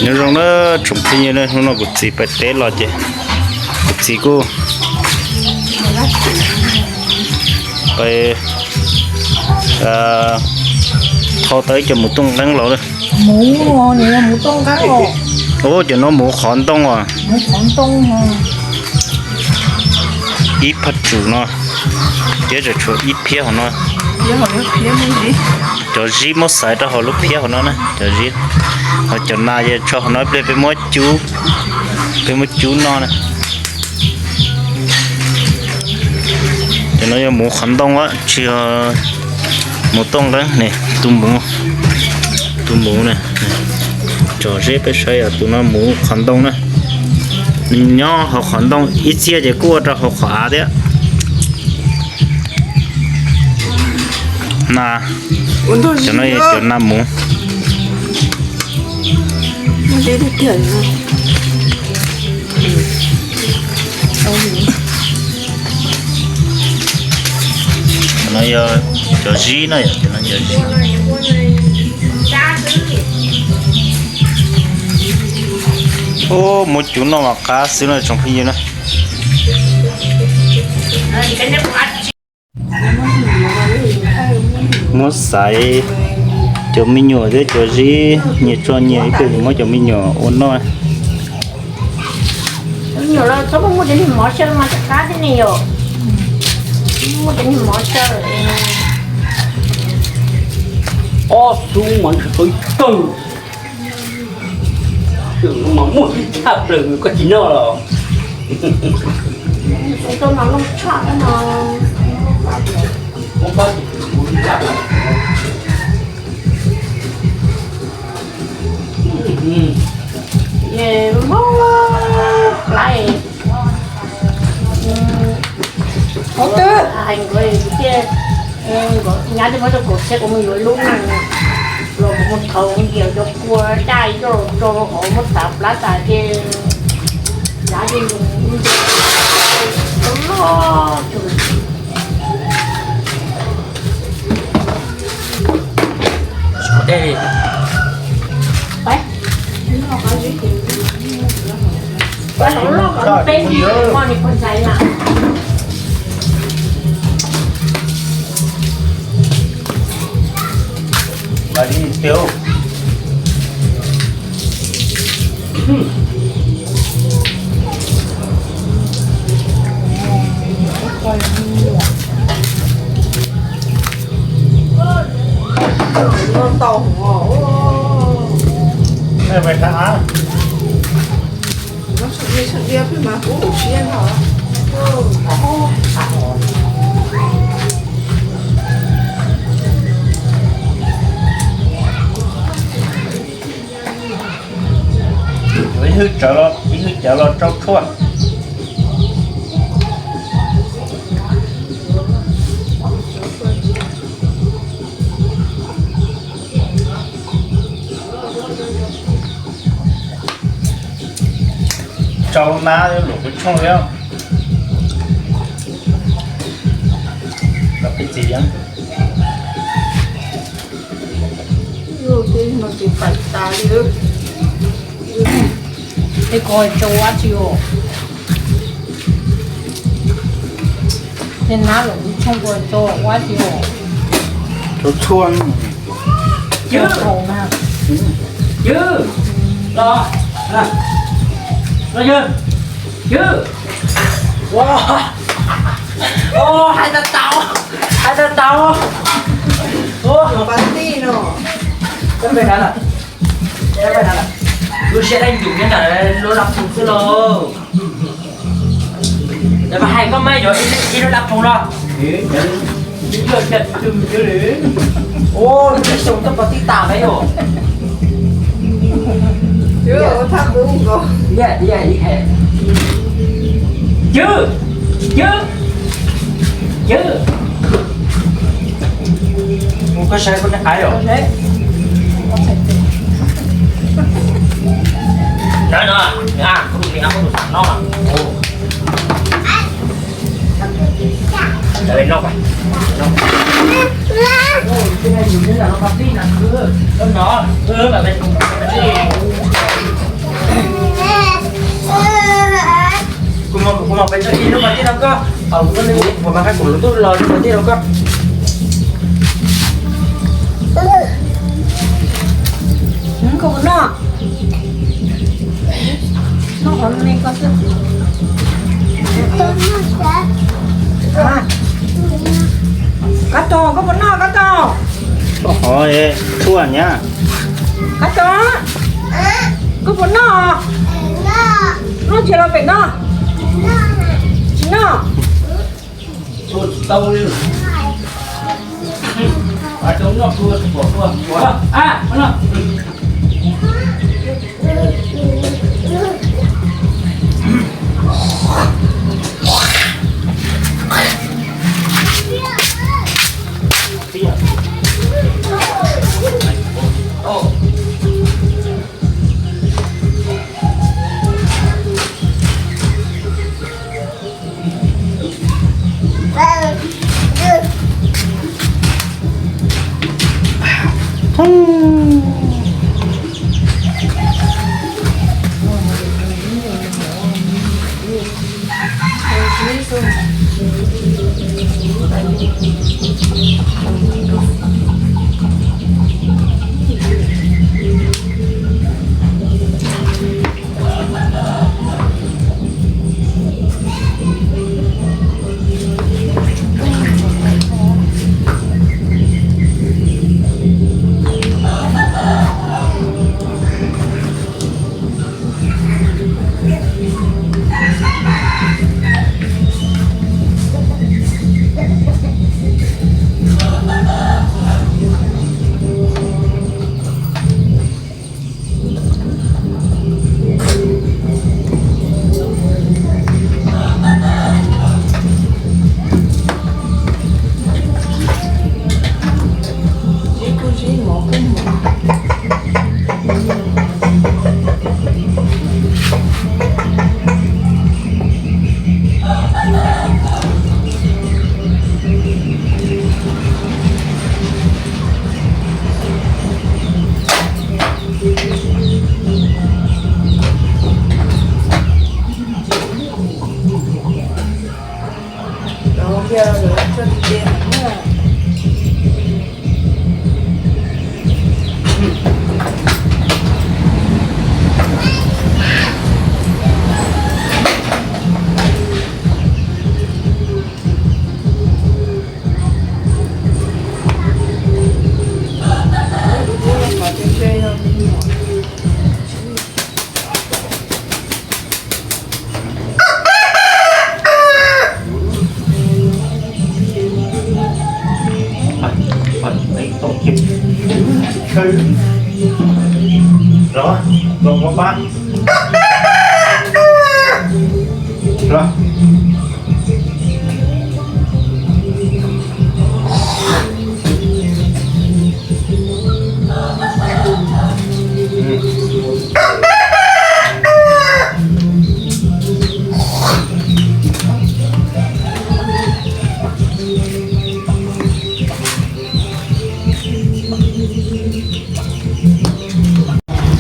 Nyob zoo na tsoom phooj ywg, hnub no kuv txiv pais teb los ces kuv txiv kuj pais thau tau ib co mus tooj nqeeb los lawm. Ub, cov no mus qhov ntoo os. Ib phab tsum no, thiab tseem tshuav ib phiab hauv no. Cov zib muab xaiv rau hauv lub phiab hauv no na, cov zib. Ho cov nas yog tso hauv no, ib pliag peb muab cub, peb muab cub noj na. Cov no yog mus qhov ntoo, tsis yog mus tooj nqeeb ne. Tus mus, tus mus na, tso zeb peb saib, yog tus no mus qhov ntoo na. Nyob hauv qhov ntoo ib txhia ces kuj ua rau hauv qhov av thiab. Nas, cov no yog cov nas mus. Cov no yog cov zib na, yog cov no yog zib. Ub, muab cub noj mas qab xwb no tsoom phooj ywg na. Muab xaiv cov me nyuam thiab cov zib, nyias tso nyias ib pliag muab cov me nyuam ua noj. Me nyuam los txhob muaj cov niag mov xyaw mas rov qab thiab ne yom. Muaj cov niag mov xyaw. Ob xub mas ntshav tau ib tawg. Mas muaj ib tshaj plaws koj tsis noj los. Ces npau plaib, hais nkawd tias, nyab twb muab rau kaum txhiab kuv mus yuav lub neej los mus thauj ntiav cov kua daj coj los tso hauv muab txhav plab tas ces yav yeej loj. Ib hwj cawv los, ib hwj cawv los rau tshuaj. Tsau na luam kuv tshooj li. Los peb txiv yeeb. Tej ko tsau ua tsi os. Tej nab los kuv tshooj ko tsau ua tsi os. Tsau txhua. Ywg, ywg, los, los ywg, ywg. Ua, hais tau tau, hais tau tau. Ua, pab tij no. Lub siab dai ntawm lub laj khoom xwb lauj. Mas hais koj mas yuav ib lub laj khoom los. Ua, lub xyoo tuaj pab tij tas lawm yom. Ywg, ywg, ywg. Mus koj saib koj neb qaib os. No, no, kuv tus niam kuv tus xav no. Noj, noj. Koj, kuv mas qab kuv lub ntuj los li thiaj rau koj. Koj puas noj? Noj qhov me koj xwb. Koj tau, koj puas noj koj tau? Koj qhov tshuaj nyab. Koj tau, koj puas noj? Noj tsis los pem no. Tsis noj. Tau li. Noj tua, pom tua, tua.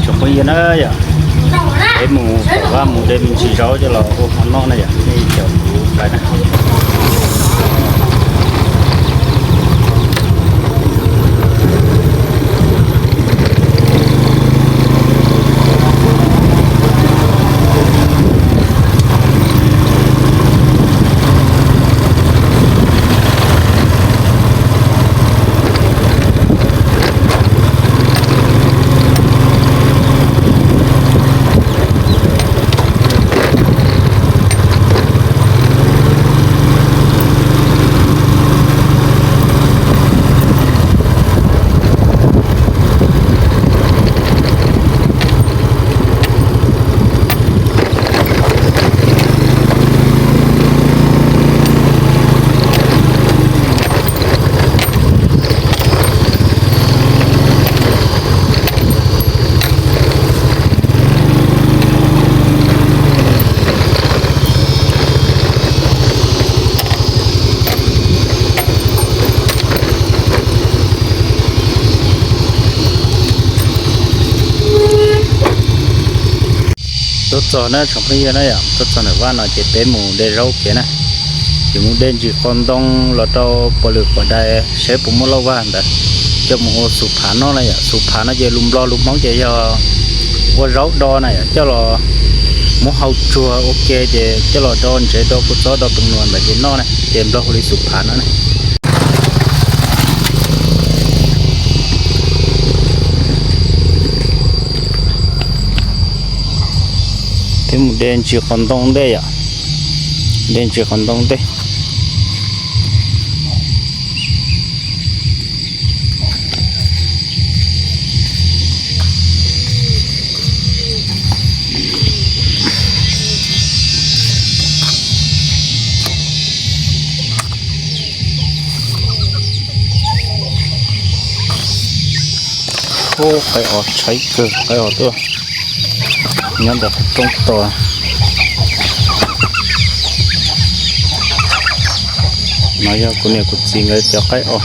Tsoom phooj ywg na yom, peb mus tom vaj mus de me ntsis zaub coj los ua hmo noj na yom, nej caum kuv pais na. Tuaj txog na tsoom phooj ywg na yom, tuaj txog ntawm vaj no ces peb mus de zaub kev na. Ces mus de ntsis qos ntoo los rau pos lwm quas dais seb puas muaj lauj vag ntawd coj mus ua xus phav noj na yom. Xus phav no ces lus Nplog lus Hmoob ces yog ua zaub do na yom, coj los muab hau tsuag ua ke ces coj los do ntsev do kua txob do tus nuas ntawd ces noj na, ces Nplog hu li xus phav no na. Peb mus de ntsis qos ntoo ntej yom, de ntsis qos ntoo ntej. Ub, qaib os tshaib kawg, qaib os tuaj nyob ntawm qhov roob tos. No yog kuv niam kuv txiv nkawd cov qaib os.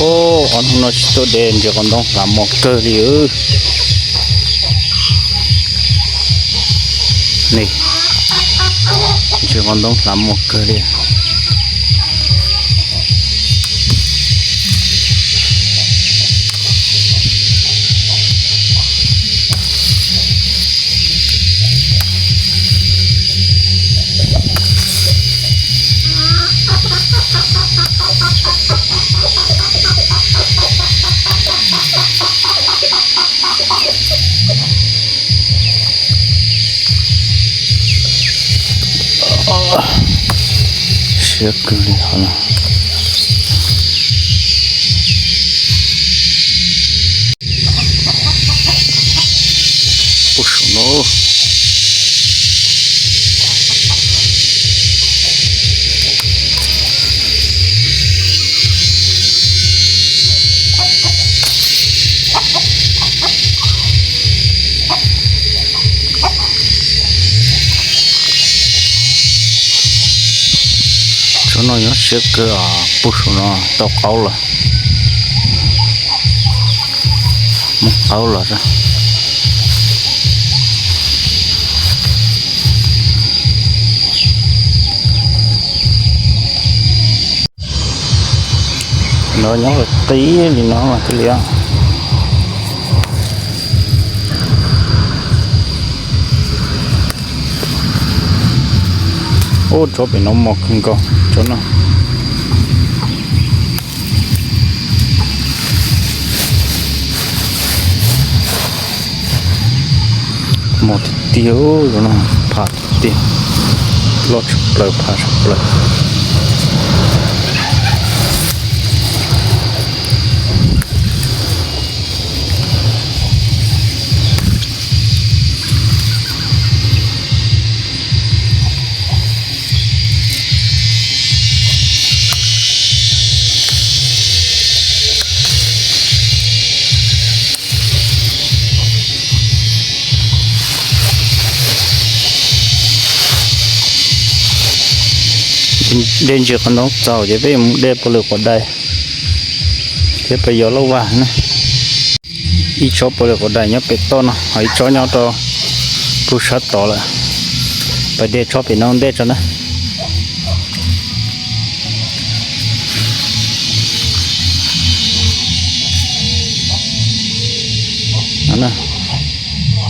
Ub, ob hnub no tsis tuaj de ntsis qos ntoo hlav mos kawg li. Ni, ntsis qos ntoo hlav mos kawg li. Siab kawg li hov no. Puag saum no. Tsob no nyob siab kawg os, puag saum no tau qaub lawm. Muab qaub los. No nyob qis li no mas thiaj li. Ub, tsob pem no mos kawg nkaus tsob no. Mos tiag tiag, no phav tiag, loj tshaj plaws, phav tshaj plaws. De ntsis qos ntoo txaus ces peb yuav mus de puag lwm quas dais thiab pais yos lauj vag na. Ib tsob puag lwm quas dais nyob pem toj no, ho ib tsob nyob rau puag sab tod lawm. Pais de tsob pem no ntej tso na.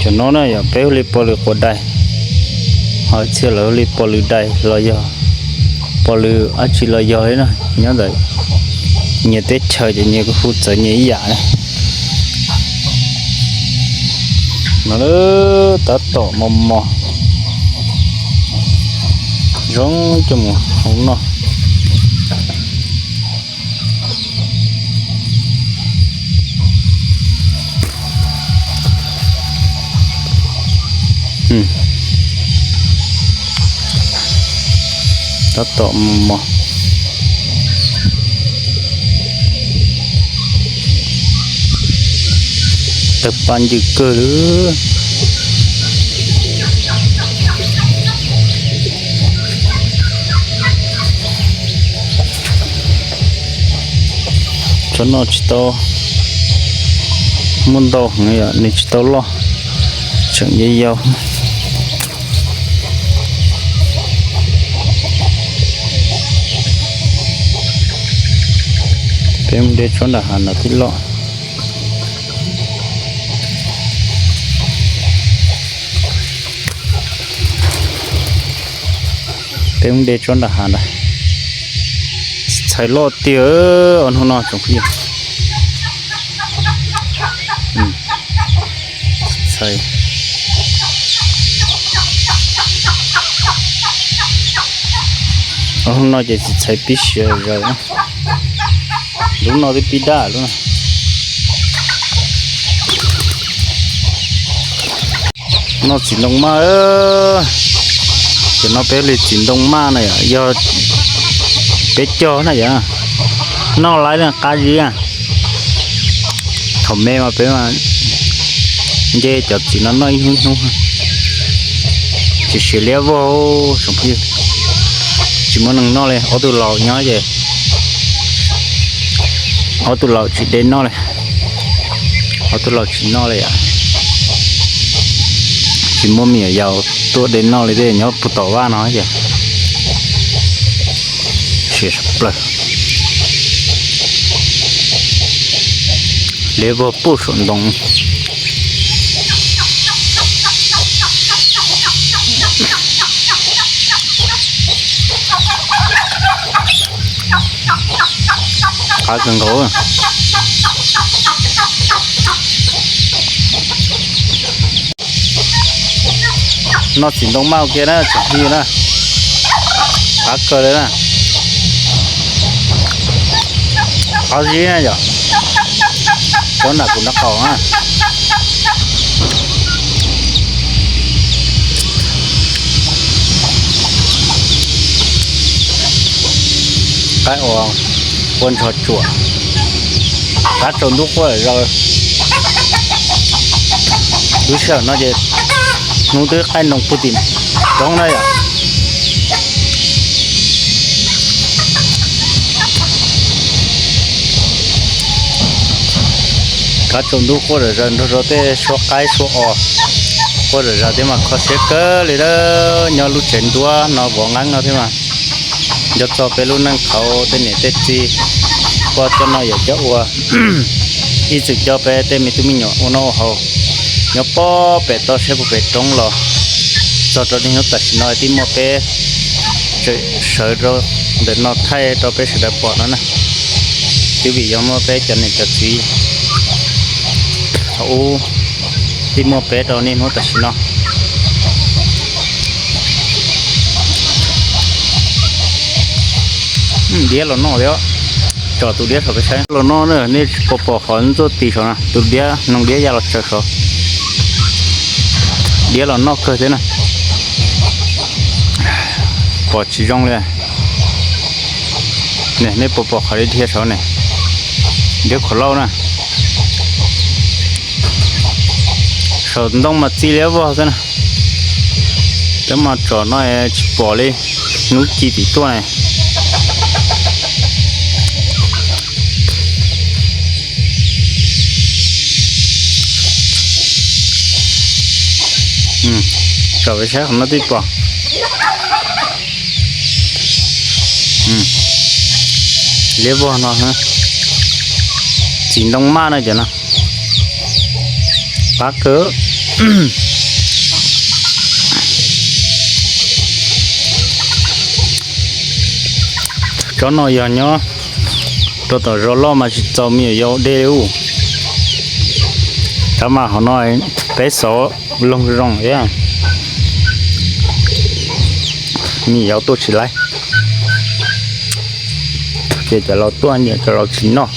Cov no na yog peb hu li puag lwm quas dais, ho txhia lawv hu li puag lwm dais los yog puag lwm dab tsi los yog li na, nyob ntawm nyias teb chaws ces nyias kuj hu txawv nyias ib yam na. No tab tom mos mos, zoo coj mus hau noj. Tab tom mos mos. Tawg paj ncw kawg li. Tsob no tsis tau Muaj ntau heev yom, nws tsis tau loj, tseem yau yau. Peb mus de tsob nram hav no thiaj loj. Peb mus de tsob nram hav ntag. Txhais loj tiag, ob hnub no tsoom phooj ywg. Txhais, ob hnub no ces txhais pib siav zaws. Lub no twb pib daj lub no. Noj txiv ntoo maj. Ces no peb li txiv ntoo maj na yom, yog peb cog na yom, noj laiv li qab zib. Thaum me mas peb mas nce cov txiv no noj ib hnub hnub, tsis siav liab vog tsoom phooj ywg. Tsis muaj neeg noj li, ob tug laus nyob ces ob tug laus tsis de noj li. Ob tug laus tsis noj li yom. Tsis muaj me nyuam yaus tuaj de noj li tej nyob puag tom vaj no ces siav tshaj plaws. Liab vog puag saum ntoo. Qab kawg nkaus. Noj txiv ntoo maj ua ke na tsoom phooj ywg na. Qab kawg li na. Qab zib na yom. Cov nram kuv nraub qaum na. Qaib ua, ua ntsho tsuam. Qab tsaus ntuj quaj zom zaws. Lub sij hawm no ces hnub twb qaij nroos puag tim roob na yom. Qab tsaus ntuj quaj zom zaws nrog rau tej suab qaib suab os, quaj zom zaws thiab mas kho siab kawg li na. Nyob lub tsev ntuab no vov nqeeb no thiab mas nco txog peb lub neej qhauv tej niam tej txiv, pog coj noj yawm coj ua, ib txwm coj peb tej me tub me nyuam ua noj ua haus nyob pob pem toj siab puag pem roob los txog rau niaj hnub tam sim no twb muaj peb sawv rau ntawm no thaij rau peb sawv daws pom no na. Twb vim yog muaj peb cov niam cov txiv thaum ub twb muaj peb rau niaj hnub tam sim no. Diab los noj thiab, tsom tus diab saum peb saib los noj na, nej puas pom qhov ntxuaj tis saud na, tus diab, noog diab ya los tsaws saud. Diab los noj kawg thiab na. Pom tsis zoo li. Nej puas pom qhov dhia saud ne? Diab khov lauj na. Saum ntoo mas txi liab vog xwb na. Twb mas tsom no tsis pom li, hnub ci tim tuaj ne. Tsom peb saib qhov no twb pom. Liab vog no, txiv ntoo maj no cov no. Qab kawg. Tsob no yog nyob rau tom zos loj mas tsis txaus me nyuam yaus de li ub. Tab mas qhov no peb xauv loog zoo thiab, me nyuam yaus tuaj tsis laib, ces cov laus tuaj nyiam cov laus tsis noj.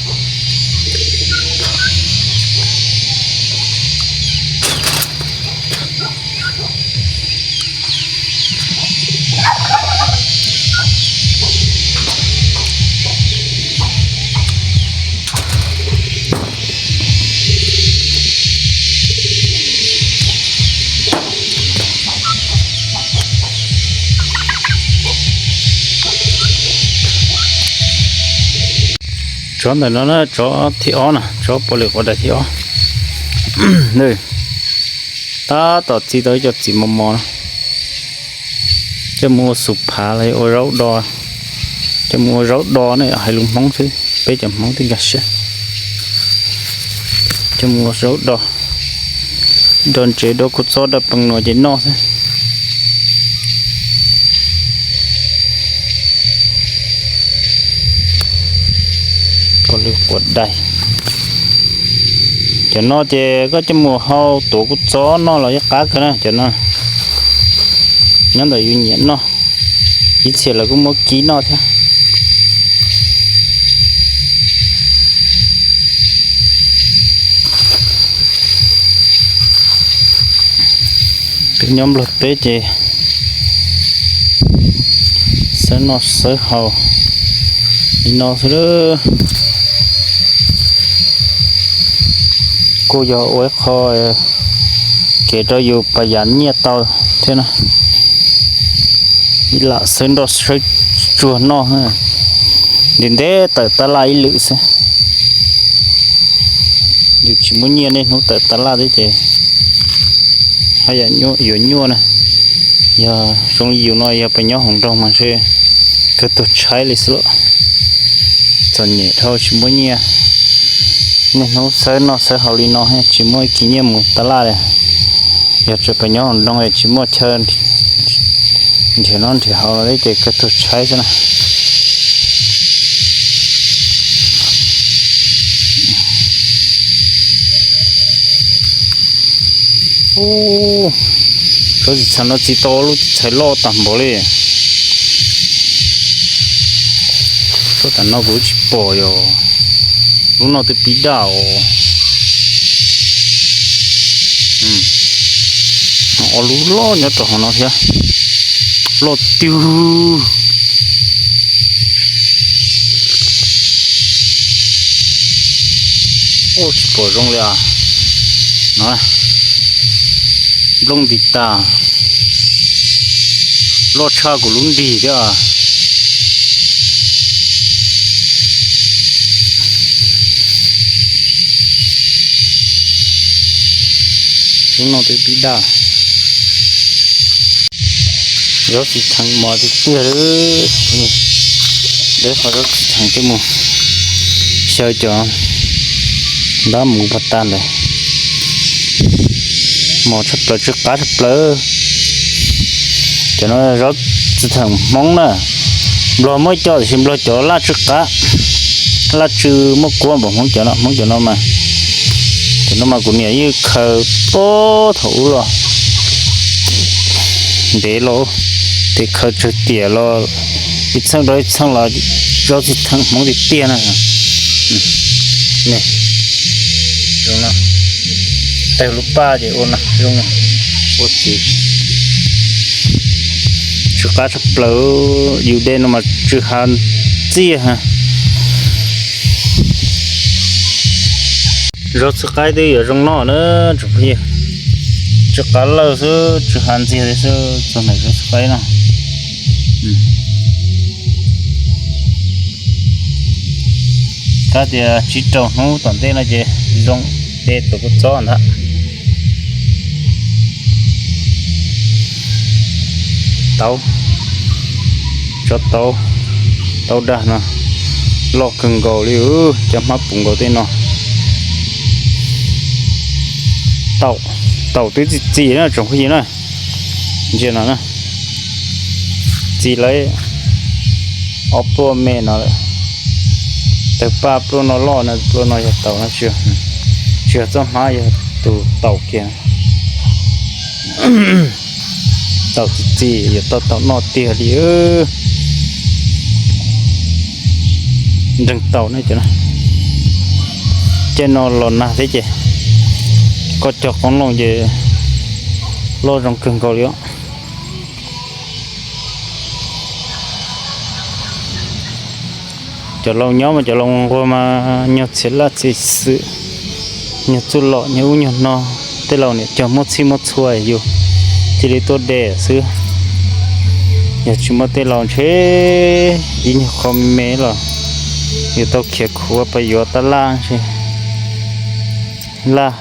Tsob ntawm no na, tsob thib ob na, tsob puav lwm quav dais thib ob. Tab tom txi tau ib co txiv mos mos no, coj mus ua xus phav los ua zaub do, coj mus ua zaub do ne, hais lus Hmoob xwb, peb cov Hmoob twb nkag siab, coj mus ua zaub do, do ntsev, do kua txob, do pees nuam ces noj xwb. Quav dais, cov no ces koj coj mus hau tuav kua txob noj los yeej qab kawg na cov no. Nyob ntawm yus nyiam noj, ib txhia lawv kuj muab kib noj thiab. Peb nyob Nplog teb ces xawb noj xawb haus li no xwb. Kuj yog ua ib qho kev rau yus pas yas nyiaj tau thiab na. Ib lam xawb nroj xawb tsuag noj, ntev ntev tawm tab laj ib lwm xwb. Yus tsis muaj nyiaj niaj hnub tawm tab laj thiab ces haj yam yuav nyuaj na. Yog zoo li yus no yog pes nyob hauv nroog mas ntshe kawg tuag tshaib li xwb lauj. Txom nyem dhau tsis muaj nyiaj, niaj hnub xawb noj xawb haus li no tsis muaj ib kis nyiaj mus tab laj li. Yog tseem pes nyob hauv nroog tsis muaj chaw nrhiav noj nrhiav haus li ces kawg tuag tshaib xwb na. Ub, tsob txiv txhais no txi tau lub txiv txhais loj tag npaum li. Tsob tam no kuv tsis pom yog lub no twb pib daj os. Ob lub loj nyob rau hauv no thiab, loj tiag. Ub, tsis pom zoo li as. No, nplooj nti tas, loj tshaj kuv lub nrig thiab. Lub no twb pib daj. Zaub txiv theem mos tiag tiag li. Deb qhov zaub txiv theem coj mus xyaw cov ntab mus pas tag ntawd. Mos tshaj plaws, tsw qab tshaj plaws. Cov no zaub txiv theem Hmoob na. Nplog muaj ib co tiam sis Nplog cov laj tsw qab, laj tsw muaj kuab npaum Hmoob cov no, Hmoob cov no mas, cov no mas kuv niam yeej khaws puag thaum ub los ntev los, ces khaws tsawg tiam los ib txheej rau ib txheej los zaub txiv theem Hmoob tiag tiag na. Tawg lub paj ces ua zoo, ua txiv, tsw qab tshaj plaws, yus de no mas tsw hav ntxiag. Zaub txhwb qaib twb yuav zoo noj na tsoom phooj ywg. Tsw qab lawj xwb, tsw hav ntxiag xwb txog ntawm zaub txhwb qaib no. Kav tias tsib rau hnub tom ntej no ces zoo de tuav kua txob ntag. Tau, tso tau, tau dag no loj kawg nkaus li, cov hmab puv nkaus tej no. Taum, taum twb txi txiv na tsoom phooj ywg na. Ntsia no na, txi lawm ob pluaj me no lawm. Tawg paj pluaj no loj no, pluaj no yog taum no, tsis yog txoj hmab, yog tus taum kiag. Taum txi txiv yuav tau taum noj tiag li. Nreeg taum ne cov, caij no los nag thiab ces koj cog qoob loo ces loj zoo kawg nkaus li os. Cov laus nyob mas cov laus nquag mas nyuag txhia laj txhia xwm, nyuag txuj lom nyuag ub nyuag no, tej laus niam cog muab txhij muab txhua yus cia li tuaj de xwb. Yog tsis muaj tej laus ntshe ib nyuag qho me los yus tau khiav khuav pas yuav tab laj ntshe laj.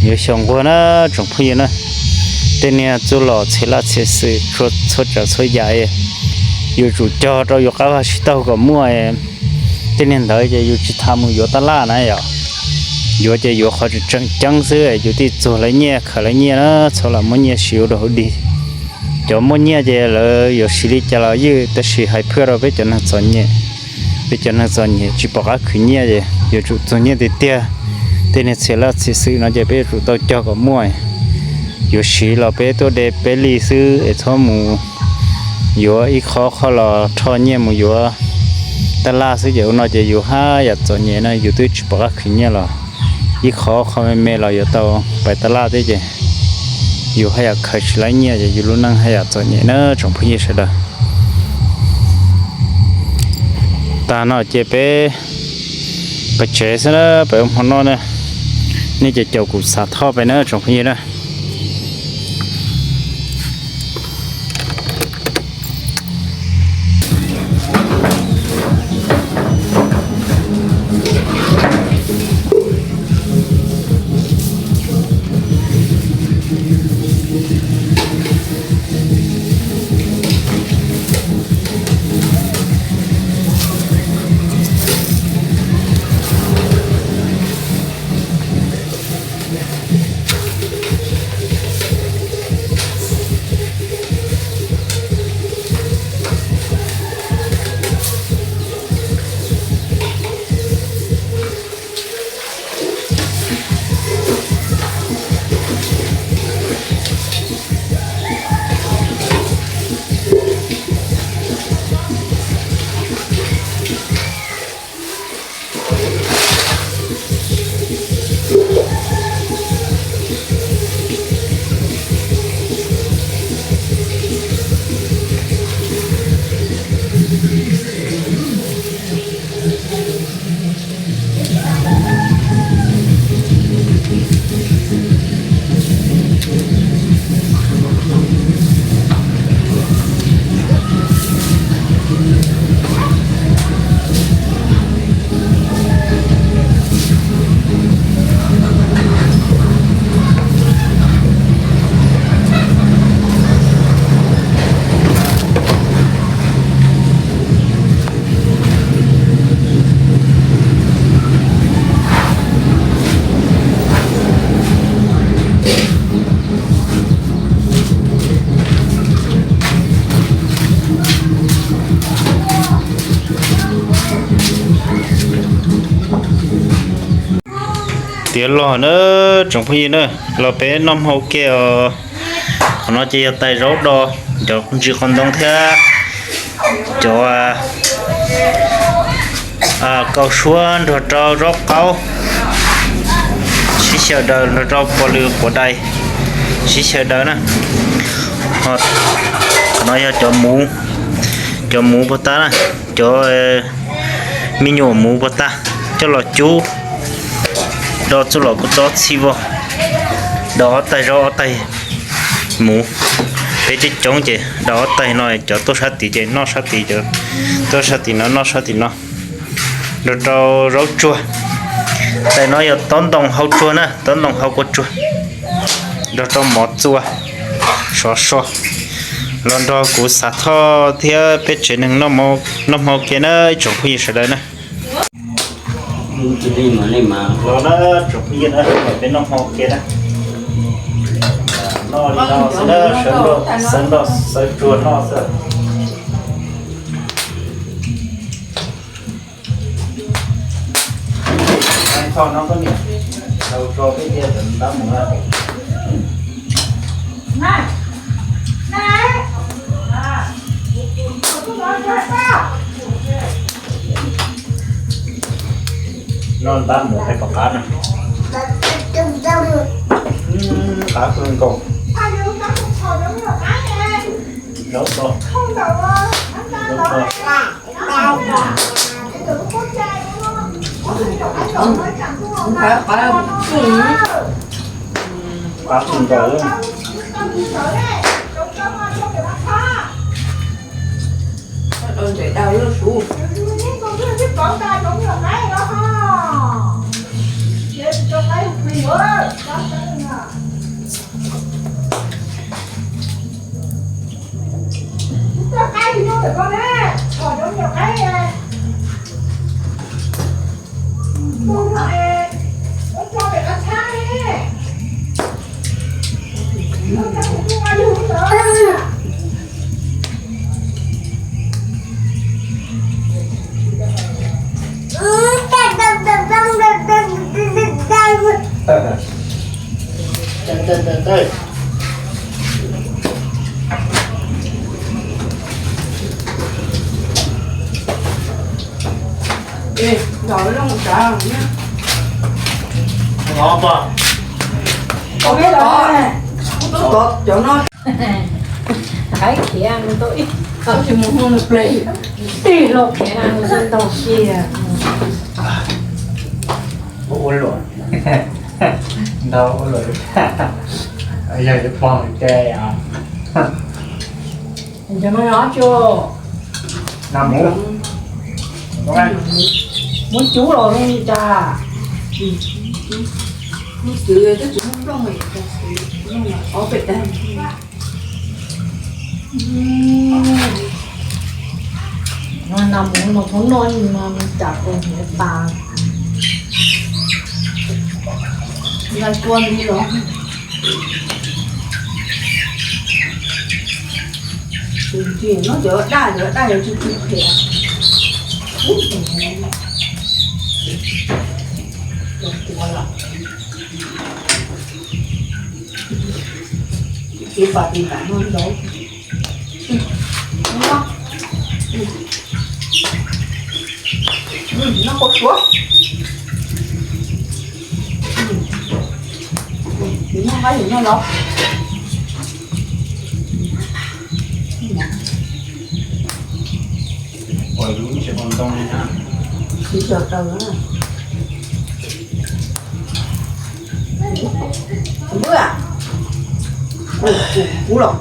Yuav xyaum nquag na tsoom phooj ywg na, tej niag txuj lom txhia laj txhia xwm txhua tsav txhua yam, yuav tsum cog rau yus qab vaj sib taug kom muaj. Tej niag ntawd ces yus tsis tas mus yuav tab laj na yom. Yuav ces yuav qhov tseem ceeb xwb, yus thiaj txuag lawv nyiaj khaws lawv nyiaj na, txhob lam muab nyiaj siv ua dog ua dig. Cov muaj nyiaj ces lawv yuav siv li cas los ywj, tab sis hais phwj rau peb cov neeg txom nyem, peb cov neeg txom nyem tsis pom qab khwv nyiaj ces yuav tsum txuag nyiaj tiag tiag. Tej niag txhia laj txhia xwm no ces peb yuav tsum tau cog kom muaj. Yuav siv los peb tuaj de peb li xwb es txhob mus yuav ib qho qho los rho nyiaj mus yuav tab laj xwb ces ua no ces yus haj yam txom nyem na, yus twb tsis pom qab khwv nyiaj los ib qho qho me me los yuav tau pais tab laj thiab ces yus haj yam khaws tsis laib nyiaj ces yus lub neej haj yam txom nyem na tsoom phooj ywg sawv daws. Tag no ces peb pais tsev xwb na, peb ua hmo noj na. Nej ces caum kuv xav thoj peb na tsoom phooj ywg na. Tiav los na tsoom phooj ywg na, los peb noj hmo ua ke os. Qhov no ces yog tais zaub do, cov ntsis qos ntoo thiab cov kaus suab nrog rau zaub qaub, sib xyaw daws nrog rau pos lws quav dais, sib xyaw daws na. Qhov no yog cov muv, cov muv puag ta na, cov me nyuam muv puag ta, coj los cub do txuj lom kua txob txhij vog, do ob tais zaub ob tais muv. Peb coob coob ces do ob tais no, cov tuaj sab tid ces noj sab tid, cov tuaj sab tim no noj sab tim no. Nrog rau zaub tsuag. Tais no yog tob ntoo hau tsuag na, tob ntoo hau kua tsuag. Nrog rau mov txua, sov so. Los nrog kuv xav thoj thiab peb tsev neeg noj hmo ua ke na ib tsoom phooj ywg sawv daws na. Los na tsoom phooj ywg na, peb noj hmo ua ke na. Noj li no xwb na, sawv nrog sawv tsuag noj xwb. Tho no koj niam, tau tso peb tiag tawm ntab mus na. Noj ntab mus hais pom qab na. Qab kawg nkaus. Zaub to, zaub to. Qab kawg nkaus. Ntawm daus loj suv. Ê, ntaus loo sav. Tov pa. Tov, tov, tov cov no. Haib khiav mus tau ib tau tsis mus hu nws ple. Tij laug khiav mus xwb ntau kiag. Ua luam. Ntau ua luam. Yog yuav pog ces. Cov no yog tsuas na mus, muab cub los zoo li cas? Muab cub twb tsis muaj nplooj li, ob pem tag. No na mus no thaum no no cas ua nws tas. Nqa kua li los. Tus ntxim no cov daj, cov daj yuav tsw tsw phem. Ub, cov kua lawm. Tiv pas tiv nram no ntau. Noj kua suav. Tiv noj qab yus noj los. Ua lub tsis ua ntoo li na. Tsis sawv daws na. Npwb, kuv los.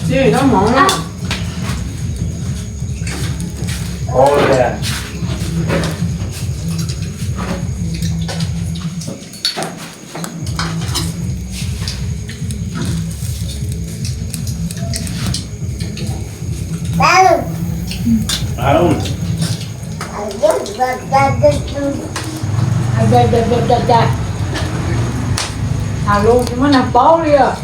Tiv noj mov na. Tham lus tsis muaj neeg paub li os.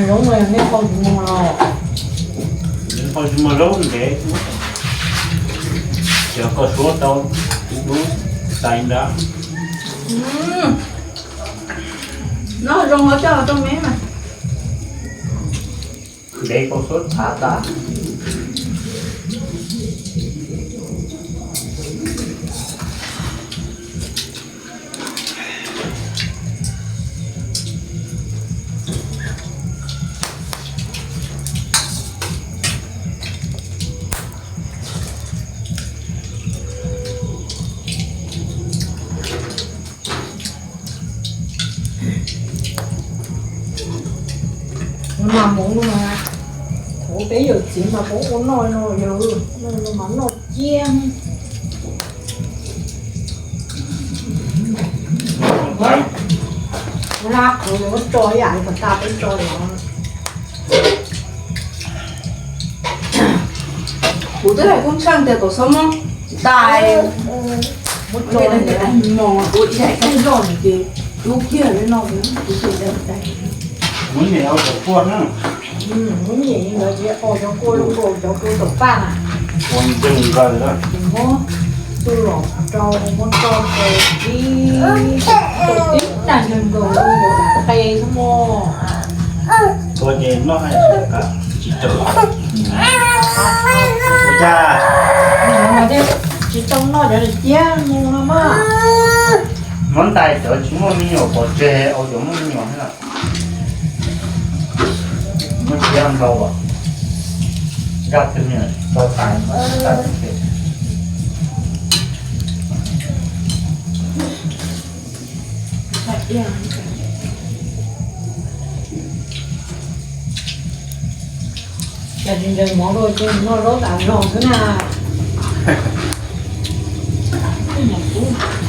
Zoo li nej qhau tsis muag los? Qhau tsis muag zaub ntev, cov koj suav tau lub tais nrad. Noj zoo los coj los rau me mas. Ntev koj suav txhav tas. Mas mus no mas, thaum peb yawm txiv mas peb ua noj no yog, no mas noj ciaj. Ua laj qhwv yuav muab tso ib yam li pas tas peb tso los. Kuv twb hais Koob Tsheej tias kom txhob muab tais, muab tso mos ua ib daim daj loj ces rub kiag li no, kuv tus tais tais. Muab nyem ua cov kua na. Muab nyem li ntawd ces ua cov kua zoo nkaus cov kua tom paj na. Ua ntev nkaus na. Ces muab txuj lom rau, muab tso rau tib, tib tag nkaus nkaus li ntawd qe xwb mog. Tua ces noj hais tsis tau. Ua cas? Tsis tau noj cov niag ciab mus no mas. Muab ntais cov tsis muaj me nyuam pov tseg, au cov muaj me nyuam thiab. Muab ciab ntau as. Nkag twg nws tau tas tas. Cas tsis ncaws mov rau ces noj zaub tas zog xwb na. Ub,